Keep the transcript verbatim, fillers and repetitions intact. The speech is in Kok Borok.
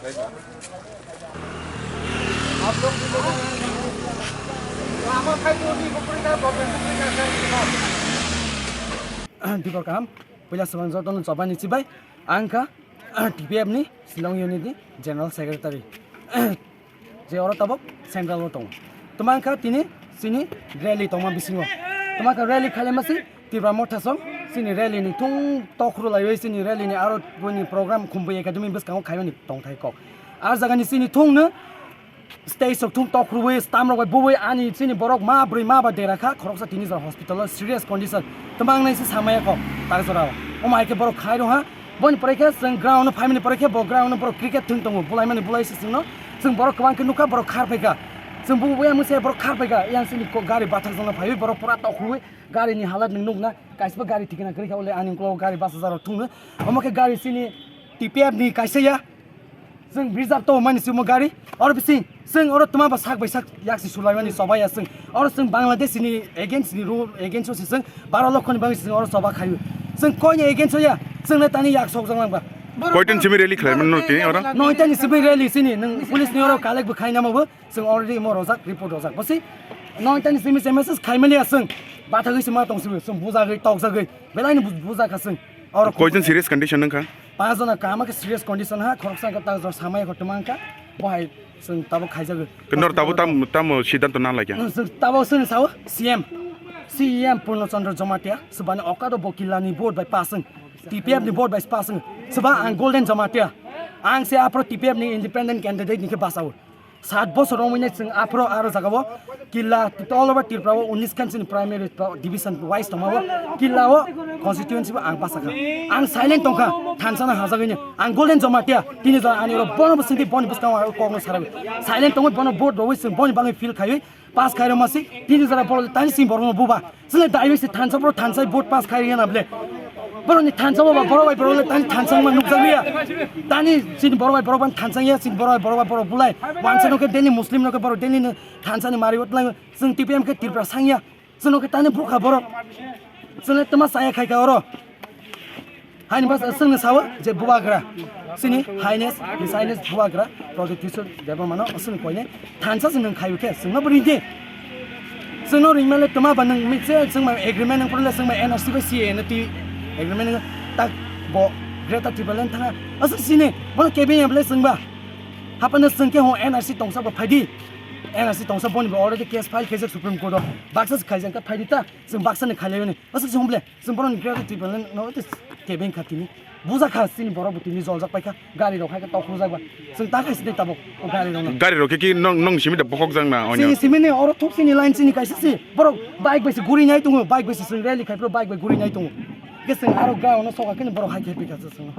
Dibor kaham, puila swbang jotono chobani chibai, ang kha T P F ni Shillong unit ni General Secretary. Je oro tabok central o tongo. Tuma kha tini chini rally tongma bisingo. Tuma kha rally khalaima si Tipra Motha song chini rally ni thung tokhru laiwi chini rally ni aro boni program Khumbu Academy bwskango khaimani tongthai kok. Ar jaga ni chini thung no stage sok thung tokhruwi stamp rok bai buwi ani chini borok ma bwrwi ma ba dera kha khoroksa tini jora hospital o serious condition. Tuma ang naisi samaya kok tak jora o. Omo hai khe borok khai rw ha. Boni pore khe chwng ground no phaimani pore khe bo ground no borok cricket thwng tongo, bulaimani bulai se chwngno. Chwng borok kwbang khe nukha, borok khar phaikha. Chwng bubuya mungsa borok khar phaikha. Yang chini ko-, gari bathak jongno phaiwi borok pura tokhruwi gari ni halat nwng nukna. Kaisa gari thikna kwrwi kha, ole ani ukologo gari basa jaro thwngno. Omo khe gari chini T P F ni kaisa ya. Chwng reserve to mani chwngmo gari. Oro bising chwng oro tuma ba sak bai sak yaksi sulaimani choba ya chwng. Oro chwng Bangladesh ni against ni rule against o se chwng baro lokho ni bagwi chwng oro choba khayu. Chwng koi ni against o ya chwng le tani yak sok jang lang ba. Koitan simi rally khlai mano tini oro? Noita ni simi rally sini nwng police ni oro collect bo khai namo bo chwng already mo rojak report rojak. Bosi noita ni simi se message khai mali ya chwng. Bathagwi se ma tong simi chwng bujagwi tokjagwi belai ni bu-, bujak kha chwng. Oro koitan serious condition nang kha? Panch jona kaham khe serious condition ha, khoroksa khe tak jor samai kho tuma kha, bo hai chwng tabuk khaijago. Nor tabuk tam, tamo siddhanto na laikha? Chwng tabuk chwng sao C M, C M Purno Chandra Jamatia, swbani okado bo killa ni vote bai pass wng, T P F ni vote bai pass wng, swba ang Golden Jamatia, ang se aphro T P F ni independent candidate ni khe basao. Sat bosor romwi nai chwng aphro aro jagao killa all over Tripura o unis khan chini primary division wise tongmao killa o constituency bo ang basa kha. Ang silent tongkha, thansa no hajagwi no. Ang Golden Jamatia, tini jora ani oro bono bwswngtwi boni bwskango ang kok no sarawi. Silent tongwi bono vote rogwi chwng boni bagwi feel khaiwi pass khairok masi, tini jora borok tani sini borok no buba. Chwle daiwi se thansa bro thansa vote pass khai rina ble. Borok ni thansa baba borok bai borok le tani thansa ma nukjagwi ya. Tani chini borok bai borok ban thansa ya, chini borok bai borok bai borok bulai. Wansa no khe daily Muslim no khe borok daily no thansa ni mari wot lang. Chwng T P M khe Tripura sangya. Chwng no khe tani bukha borok. Chwle tama saya khai kha oro. Haini bas chwngno sao je bubagra. Chini Highness, His Highness bubagra Pradyut Kishore Debbarma no chwng koine thansa se nwng khayu khe chwngno bo ringdi. Chwngno ringmale tuma ba nwng mitse chwng ma agreement nwng purle chwng ma N R C bai C A A no twi agreement nwng tak bo Greater Tipraland thanga. Aswk sini bono kebeng ya bole chwngba. Hapano chwng khe ho N R C tongsa bo phaidi. N R C tongsa boni bo already case file khaijak Supreme Court o. Baksa se khaijak ta phaidi ta chwng baksa ni khailaiwi ni. Aswk se humble. Chwng borokni Greater Tipraland no tei kebeng kha tini. Buja kha chini borok bo tini joljak paikha. Gari rok hai khe tokhorjak ba. Chwng ta khai sini tabuk o gari rok no. Gari rok khe ki nong, nong simi da bokhok jang na onyo? Chini simi ni oro thuk chini line chini kaisa si. Borok bike bai se guri nai tongo. Bike bai se chwng rally khai phuru bike bai guri nai tongo. Khe chwng aro ground no soka khe borok hai khe pika chwng.